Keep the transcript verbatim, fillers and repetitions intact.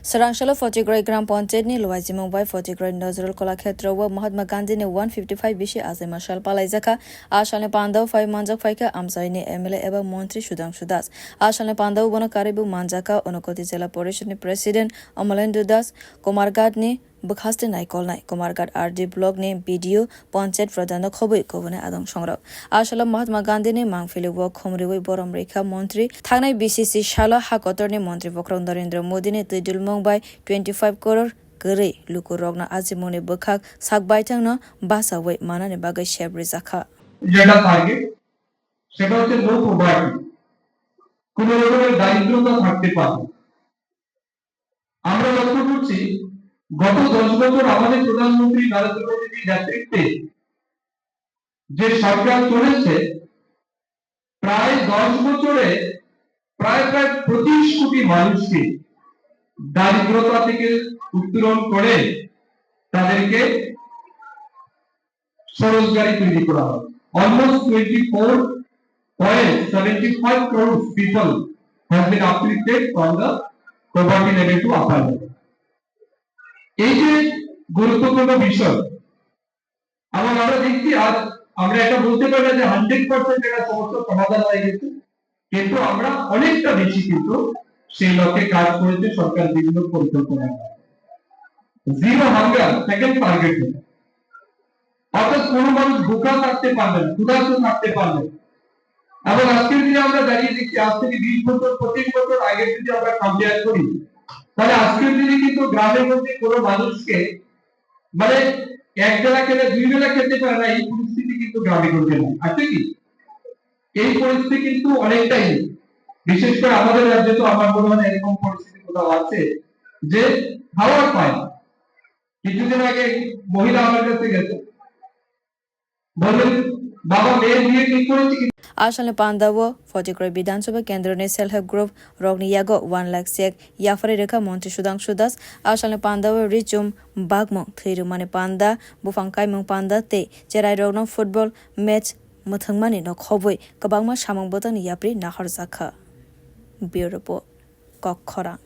Swrangshalo Photigrai Gram Panchayat ni Luaijimung bai Photigrai Nazrul Kolakhetro o Mahatma Gandhi ni one fifty five bisi achaima sal palaijakha. A salni pandao phai manjak phaikha Amchaini M L A eba Montri Sudhangshu Das. A salni pandao bono karwibo manjakha Unakoti Jela Porishad ni President Amalendu Das, Kumarghat ni bwkhaste naikolnai Kumarghat R D block ni B D O, Panchayat Pradhan no khobwi kubuni adong songrok. A salo Mahatma Gandhi ni mangpili o khumriwi borom rikha montri. Thangnai B C C salo ha kotor ni montri bokhorok Narendra Modi ni twi dulmung bai twenty five crore kwrwi lukurokno ajimungni bwkhak sak baithangno bachawi manani bagwi sep rijakha. যেটা টার্গেট, সেটা হচ্ছে লো পভার্টি, কোনো রকমের দারিদ্রতা থাকতে পারে। আমরা লক্ষ্য করছি, গত দশ বছর আমাদের প্রধানমন্ত্রী নরেন্দ্র মোদীজির নেতৃত্বে যে সরকার চলেছে, প্রায় দশ বছরে প্রায় প্রায় পঁচিশ কোটি মানুষকে দারিদ্রতা থেকে উত্তরণ করে তাদেরকে স্বরোজগারি তৈরি করা হয়। Almost twenty four point seventy five crore people have been uplifted from the poverty level to upper level. এই যে গুরুত্বপূর্ণ বিষয়, এবং আমরা দেখছি আজ আমরা এটা বলতে পারি না যে হান্ড্রেড পার্সেন্ট এটা সমস্যা সমাধান হয়ে গেছে, কিন্তু আমরা অনেকটা বেশি কিন্তু সেই লক্ষ্যে কাজ করেছে সরকার বিভিন্ন পরিকল্পনা। জিরো হাঙ্গার সেকেন্ড টার্গেট, অর্থাৎ কোনো মানুষ ভুকা থাকতে পারবে না, ক্ষুধার্ত থাকতে পারবে না। এবং আজকের দিনে আমরা দাঁড়িয়ে দেখছি, আজ থেকে বিশ বছর, পঁচিশ বছর আগে যদি আমরা কম্পেয়ার করি, তাহলে আজকের দিনে কিন্তু গ্রামের মধ্যে কোনো মানুষকে, মানে, এক বেলা খেলে দুই বেলা খেতে পারে না, এই পরিস্থিতি কিন্তু গ্রামে ঘটবে না। আছে কি? এই পরিস্থিতি কিন্তু অনেকটাই, বিশেষ করে আমাদের রাজ্যে তো আমার মনে হয় না এরকম পরিস্থিতি কোথাও আছে যে খাওয়ার পায় না। কিছুদিন আগে মহিলা আমার কাছে গেছে, বললেন, "বাবা, মেয়ের বিয়ে ঠিক করেছি, কিন্তু" A salni pandao Photigrai Bidhan Sabha kendroni self help group rokni yago one lakh cheque yapharwi rwkha Montri Sudhangshu Das. A salni pandao richum bakmung thwi rwmani panda, buphang kaimung panda tei cherairokno football match mwthwngmani no khobwi kwbangma samung bwtangni yapri nahorjakha. Bureau Report, Kok Khorang.